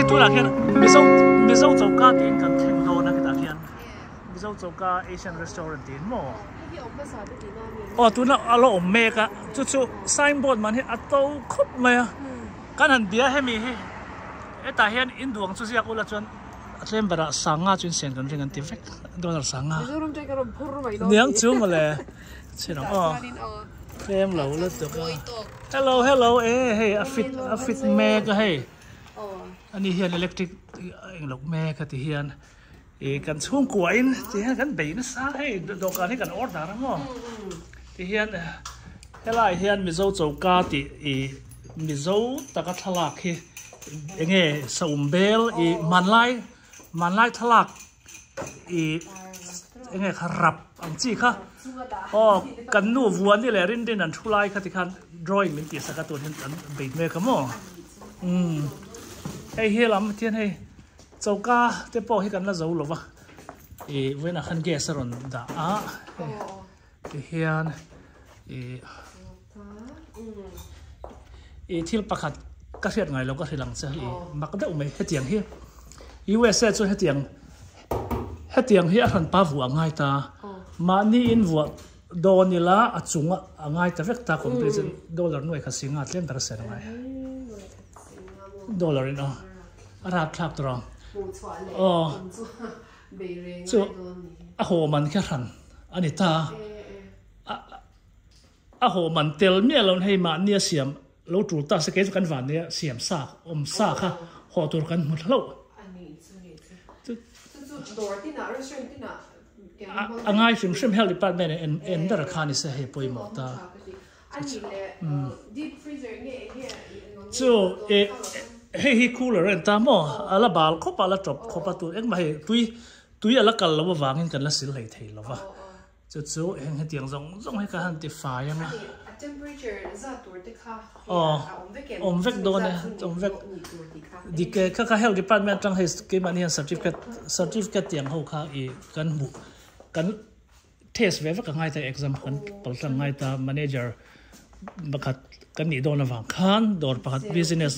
tunah khian Mizo Mizo choka tiin kan thleng dawn a khitah khian Mizo choka Asian restaurant tiin maw aw tuna a la awm mek a chu chu signboard man hi a to khawp mai a kan han bia hemi hi hetah hian in duang chu ziak ula chuan a tlem berah sanga chu in sian kan ring an ti vek dollar sanga niang chu mawle chhin ang aw tlem lo lutuk a hello hello e hei a fit a fit mek a hei ani hian electric englo mek a ti hian ih kan chhungkua in ti hian kan bei nasa hei dawhkan hi kan order a maw ti hian helai hian mizo choka tih ih mizo taka thlalak hi enge saum bel ih hmanlai hmanlai thlalak ih enge kha rap ang chi kha aw kan nu vuani leh rin rin an thu lai kha tikhan drawing min tih sak a tun hian kan bei mek a maw umm hei he lam hian hei choka te pawh hi kan la zo lo va ih vawiinah khan gas a rawn dah a hei tihian ih ih thil pakhat ka hriat ngai lo ka hrilh ang che ih mak deuh mai hetiang hi USA chu hetiang hetiang hi a hran pa vuah a ngai ta mahni in vuah dawn ila a chung a ngai ta vek ta complete chuan dollar nuai kha singa tlem ber a sen ngai dollar in aw a rapthlak tur ang aw chu a haw man kha hran a ni ta a. A haw man tel miah lo hei mahni a siam lo tul ta se kei chu kan van nia siam sa awm sa kha haw tur kan hmu hlauh. A ngai hrim hrim health department in en ber kha ni se hei pawimawh ta. Chu e hei hi cooler a ni ta maw a la bal khawp a a la tawp khawp a tur engmah hei tui tui a la kal loh avangin kan la sil hlei thei lo va. Chu chu heng hetiang zawng zawng hi ka han ti fai ang a. A temperature zat tur te kha a awm vek dawn e, awm vek. Dik e, kha kha health department atang hei keimahni hian certificate certificate tiang ho kha i kan hmuh kan test ve vek a ngai ta exam kan paltlang ngai ta manager pakhat kan nih dawn avang khan dawr pakhat business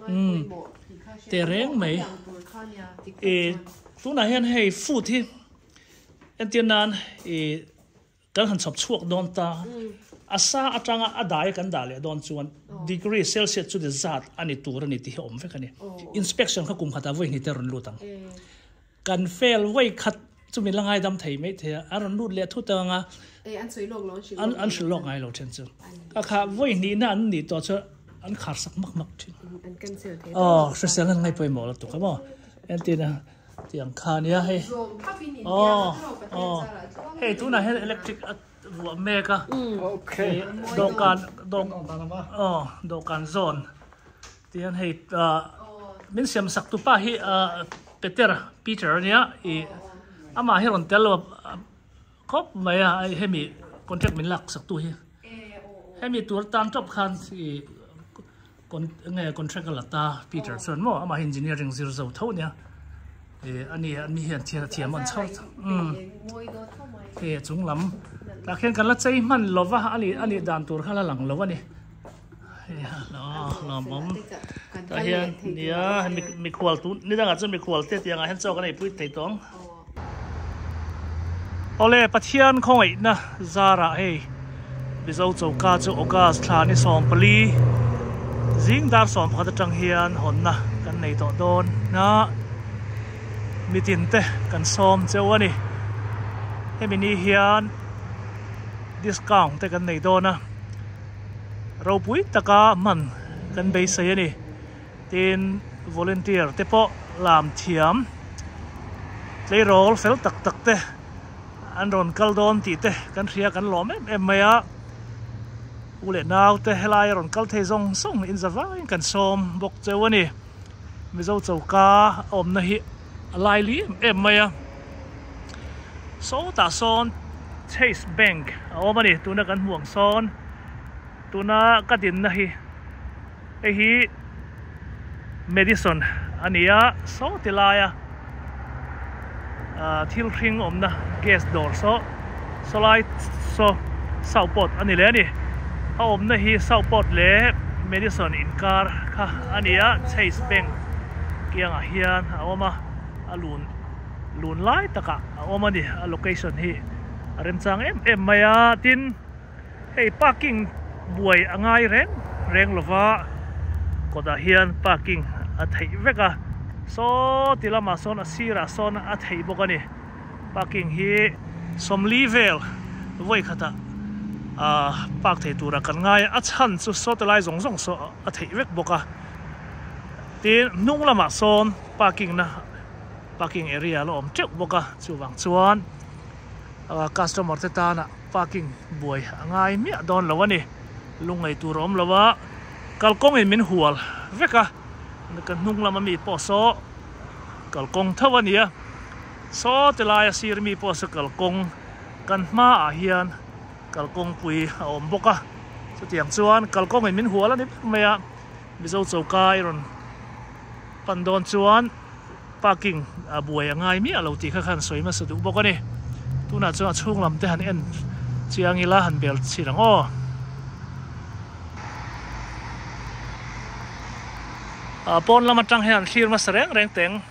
umm teh reng mai i tunah hian hei food hi. Entir nan i kan han chhawp chhuak dawn ta, a sa atanga a dai kan dah leh dawn chuan degree Celsius chu ni zat a ni tur a ni tih hi a awm vek a ni. Inspection kha kum khatah vawi hnih te a rawn lut ang. Kan fail vawi khat chu min la ngaidam thei mai thei a, a rawn lut leh thut ang a, an hrilh lawk ngai lo then chu. Ka kha vawi hnihna an nih tawh chu an khar sak mak mak thin. Aw hrisel an ngaipawimawh lutuk a maw. Entirna. Tiang kha nia hei aw aw hei tunah hian electric a vuah mek a dawhkan aw dawhkan zawn tihian hei ah min siam sak tu pa hi ah Peter Peter ania ih amah hi rawn tel lo a khawp mai a hemi contract min lak sak tu hi hemi tur tan tawp khan ih. Nge contract a la ta Peter chuan maw amah hi engineering zir zo tho ania eh ani ani hian thian a thiam an chho umm hei a chung lam tah khian kan la chei hman lo va ani ani dan tur kha la lang lo ani hei a lawmawm tah hian nia mikhual tu ni dangah chuan mikhual te tiang ah hian chaw kan ei pui thei tawh ang awle Pathian khawngaihna zarah hei. Mizo choka chu August thla ni 14 zing dar 11 atang hian hawnna kan nei tawh dawn a, mitin te kan sawm cheu a ni. Hemi ni hian discount te kan nei dawn a, ropui taka hman kan beisei a ni. Tin, volunteer te pawh lam thiam tleirawl fel tak tak te. An rawn kal dawn tih te kan hria kan lawm em em mai a, u leh nau te helai a rawn kal thei zawng zawng in za vangin kan sawm bawk cheu a ni. Mizo choka a awmna hi a lai li em em mai a, sawtah sawn Chase Bank a awm a ni tuna kan hmuh ang sawn tuna ka dinna hi hei hi Madison a ni a saw ti laia ah thil hring awmna gas dawr saw saw lai saw Southport a ni leh a ni a awmna hi Southport leh Madison inkar kha a ni a Chase Bank. Kiangah hian a awm a, a lun lun lai takah a awm a ni. A location hi a remchang em em mai a, tin hei parking buai a ngai reng reng lova kawtah hian parking a theih vek a, saw ti lamah sawn a sirah sawn a theih bawk a ni. Parking hi sawmli vel vawi khatah ah park thei turah kan ngai a, a chhan chu saw ti lai zawng zawng saw a theih vek bawk a. Tin, hnung lamah sawn parking na parking area a la awm teuh bawk a, chuvang chuan customer te tana parking buai a ngai miah dawn lo a ni. Lungngaih tur a awm lo a, kalkawng in min hual vek a, ka hnung lama mi pawh saw kalkawng tho a ni a, saw ti laia sir mi pawh saw kalkawng kan hmaah hian kalkawng pui a awm bawk a, chutiang chuan kalkawng in min hual a ni vek mai a. Mizo choka i rawn pan dawn chuan parking a buai a ngai miah lo tih kha khan sawi hmasa duh bawk a ni. Tunah chuan a chhung lam te han en chiang ila han bel chhin ang aw. A pawn lam atang hian thlir hmasa reng reng teng.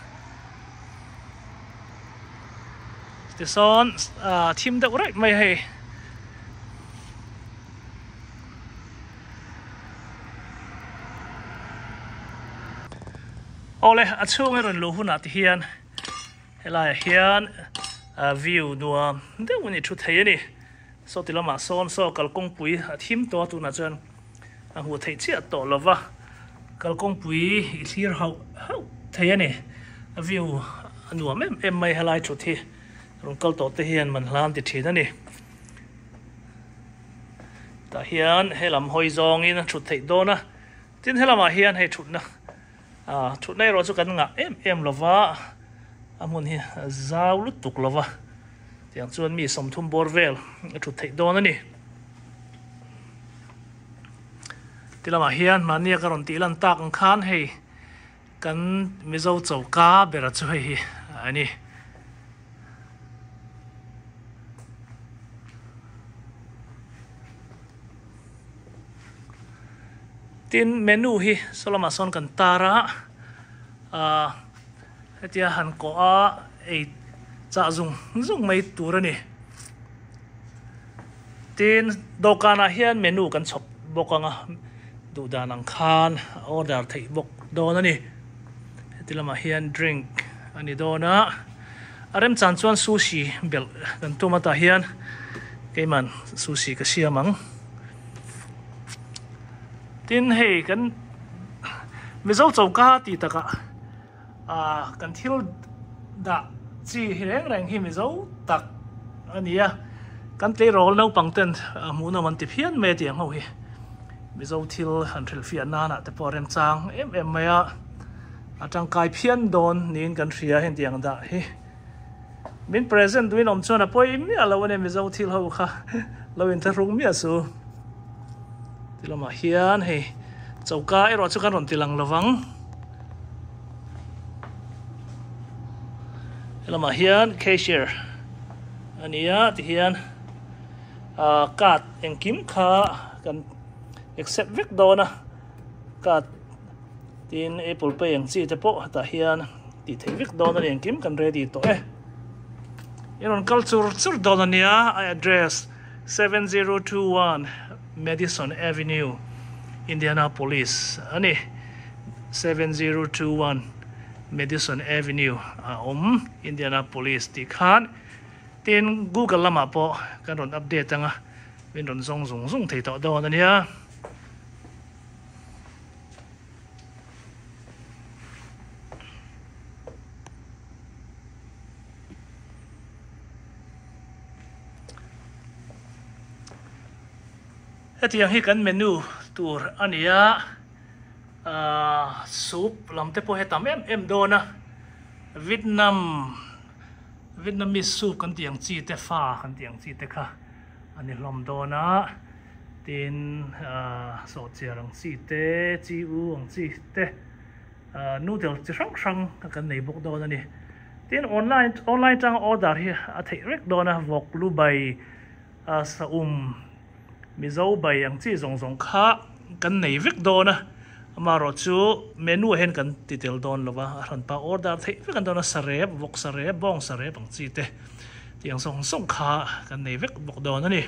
Tisawn a thim deuh raih mai hei. Awle a chhung i rawn luh hunah te hian helaiah hian view nuam deuhin i thu thei a ni. Saw ti lamah sawn saw kalkawngpui a thim tawh a tunah chuan a hmuh theih chiah tawh lo va, kalkawngpui i thlir hauh hauh thei a ni. A view a nuam em em mai helai thut hi rawn kal tawh te hian man hlan ti thin a ni. Tah hian helam hawi zawngin a thut theih dawn a, tin helamah hian hei thutna ah thutna erawh chu kan ngah em em lo va, a hmun hi a zau lutuk lo va, tiang chuan mi sawmthum bawr vel a thut theih dawn a ni. Ti lamah hian mahnia ka rawn tih lan tak ang khan hei kan Mizo choka bera chu hei hi a ni. Tin menu hi saw lamah sawn kan tar a ahh hetia han kawh a ei chah zung zung mai tur a ni. Tin dawhkanah hian menu kan chhawp bawk ang a duh dan ang khan order theih bawk dawn a ni. Heti lamah hian drink a ni dawn a, a remchan chuan sushi belh kan tum a tah hian keiman sushi ka siam ang. Tin hei kan Mizo choka tih takah ah kan thil dah chi hi reng reng hi Mizo tak a ni a, kan tleirawl naupang ten hmuhnawm an ti phian mai a tih ang ho hi. Mizo thil han hrilhfiah nanah te pawh a remchang em em mai a, a tangkai phian dawn niin kan hria hetiang dah hi. Min present duhin awm chuan a pawi miah lo a ni Mizo thil ho kha lo inthlahrung miah su. Ti lamah hian hei choka erawh chu kan rawn ti lang lovang. Helamah hian cashier a ni a tihian. ah card engkim kha kan accept vek dawn a card tin apple pay ang chi te pawh hetah hian tih theih vek dawn a ni engkim kan ready tawh e i rawn kal chur chur dawn a nia a address 7021 Madison Avenue Indianapolis a ni 7021 Madison Avenue a awm Indianapolis tih khan. Tin, Google lamah pawh kan rawn update anga min rawn zawng zung zung thei tawh dawn a nia. Hetiang hi kan menu tur a ni a, ahh soup lam te pawh hi a tam em em dawn a, Vietnam. Vietnamese soup kan tih ang chi te pho kan tih ang chi te kha a ni hlawm dawn a, tin ahh sawhchiar ang chi te chi u ang chi te ahh noodle chi hrang hrang kan nei bawk dawn a ni. Tin online online atanga order hi a theih rek dawn a, vawk lu bai ah saum Mizo bai ang chi zawng zawng kha kan nei vek dawn a, Amaherawh chu menu ah hian kan ti tel dawn lo va, a hranpa order theih vek an dawn a, sarep, vawk sarep, bawng sarep ang chi te tiang zawng zawng kha kan nei vek bawk dawn a ni.